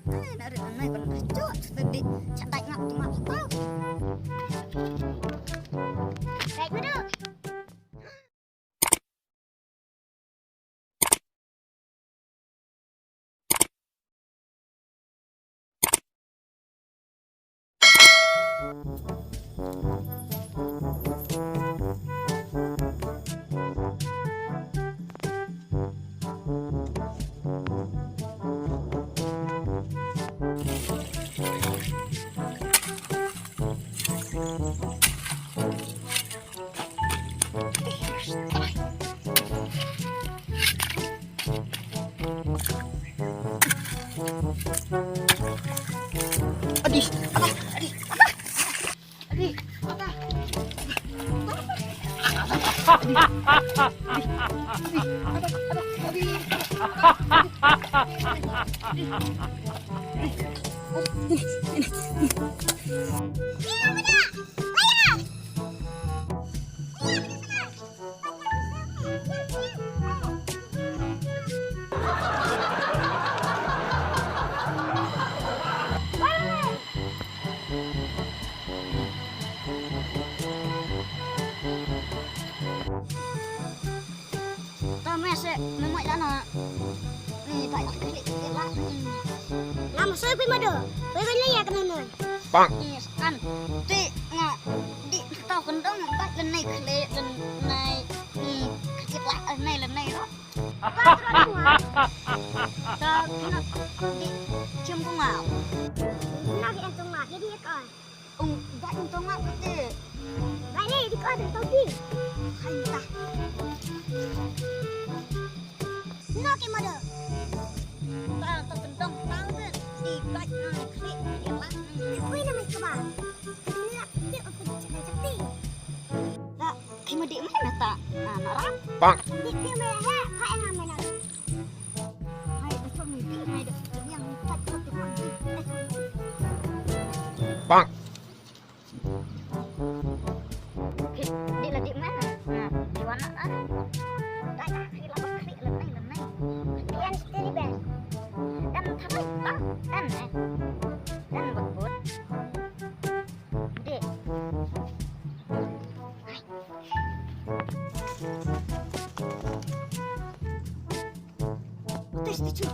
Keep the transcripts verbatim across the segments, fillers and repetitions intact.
Ai, na rit na nai ban ka jot, sa di, cha dai ngap tu ngap tau. Dai ma du. Adi, adi, adi, adi, adi. Ta me se me mai dana. Ni ta ya klik klik la. Ngam soi phi mado. Phi ban leh ïa kane ne. Bang. Ni kan. Ti nga di tau kendong ba lenai klik lenai. Ni klik la lenai lenai ro. Ka tro ni nga. Ta kena di cium ku ngau. Nak yang tu ngak ini kau. Ung, ba ung tong ngap kete. Ba le di ko tong tong di. Hai ta. No ke mada. Ba to tong tong tang ke. Di ba na klik di ba. Ni kui na mai kaba. Ni la ti o ku cek cek ti. Ba ki madi mai na ta. Na na ram. Bang. Di ki mai ha pa ena mai na. Hai, ito mi di mai de. Yang tak ko ti ko di. Bang. Di la di mana? Nah, di wana ah. Dai ah, di la bakri la nai la nai. Yang steady band. Dan thabai ah, dan eh. Dan bakbut. Di. Tes di chu.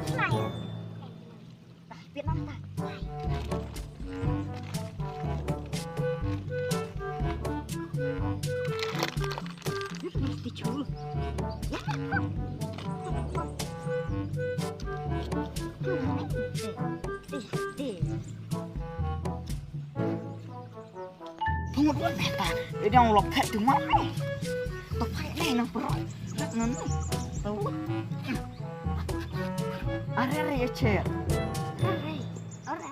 Smile. Vietnam ta. Vietnam ti chu. Ya. Ti, ti. Phung dua meta. Dia dah lok kat tu mana? Tu pai ni nak peroi. Nak nanu. Tahu. Are are ya cher. Are. Are.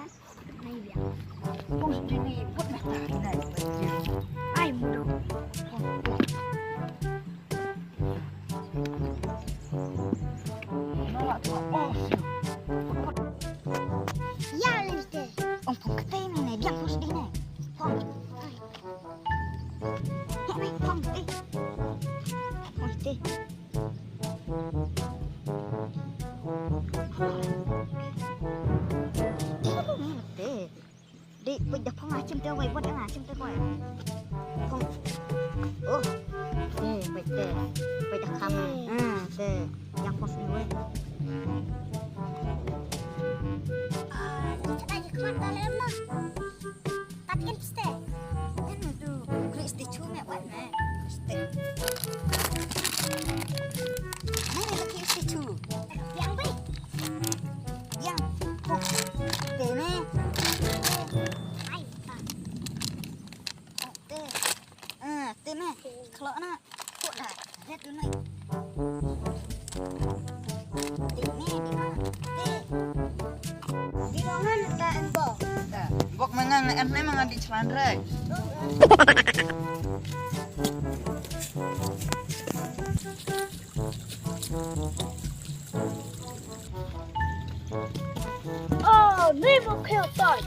Nai biang. Bos dini buat meta. Ai mudo. Ya lente. Ong pung kete ni ne biang bos dini. Pung. Pung eh. Pung eh. Di pui da phong ah chim te wai bot ah chim te wai. Phong. Oh. Te pui te. Pui da kham. Ah, te. Yang phong ni wai. Ah, kita ni khmat dalam lah. Takin piste. Kan tu. Klik piste chu me wai me. Piste. Mana lagi piste chu? Yang baik. Yang. Te me. Ai, ta. Te. Ah, te me. Khlok na. Kok da. Red tu nai. Te me, te me. Te. Di dongan ta en bok. Bok mengang en ne mengang di celan rai. Oh, ni bok kêu tai.